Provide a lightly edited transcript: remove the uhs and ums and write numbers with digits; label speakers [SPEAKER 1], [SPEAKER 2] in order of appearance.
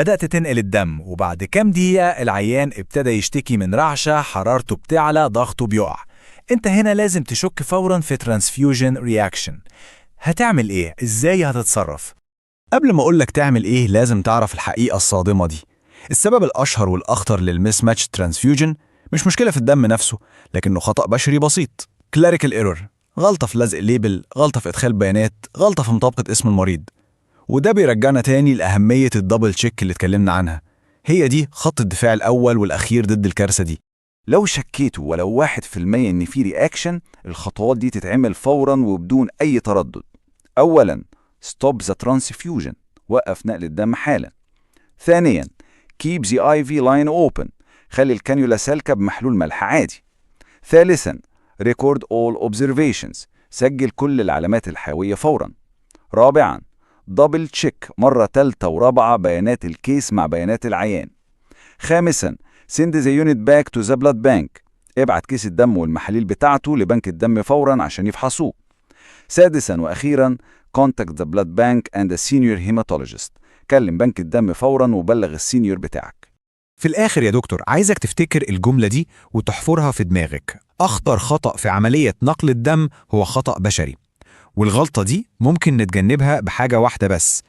[SPEAKER 1] بدأت تنقل الدم، وبعد كام دقيقة العيان ابتدى يشتكي من رعشة، حرارته بتعلى، ضغطه بيقع. انت هنا لازم تشك فورا في transfusion reaction. هتعمل ايه؟ ازاي هتتصرف؟ قبل ما أقولك تعمل إيه، لازم تعرف الحقيقة الصادمة دي. السبب الأشهر والأخطر لل mismatch transfusion مش مشكلة في الدم نفسه، لكنه خطأ بشري بسيط، clerical error، غلطة في لزق label، غلطة في إدخال بيانات، غلطة في مطابقة اسم المريض. وده بيرجعنا تاني لأهمية ال double check اللي اتكلمنا عنها. هي دي خط الدفاع الأول والأخير ضد الكارثة دي.
[SPEAKER 2] لو شكيتوا ولو 1% إن في reaction، الخطوات دي تتعمل فورا وبدون أي تردد. أولا، stop the transfusion، وقف نقل الدم حالا. ثانيا، keep the IV line open، خلي الكانيولا سالكة بمحلول ملح عادي. ثالثا، record all observations، سجل كل العلامات الحيوية فورا. رابعا، double check مرة تالتة ورابعة بيانات ال case مع بيانات العيان. خامسا، send the unit back to the blood bank، ابعت كيس الدم والمحاليل بتاعته لبنك الدم فورا عشان يفحصوه. سادسا وأخيرا، contact the blood bank and the senior hematologist، كلم بنك الدم فورا وبلغ ال senior بتاعك.
[SPEAKER 1] في الآخر يا دكتور، عايزك تفتكر الجملة دي وتحفرها في دماغك: أخطر خطأ في عملية نقل الدم هو خطأ بشري، والغلطة دي ممكن نتجنبها بحاجة واحدة بس.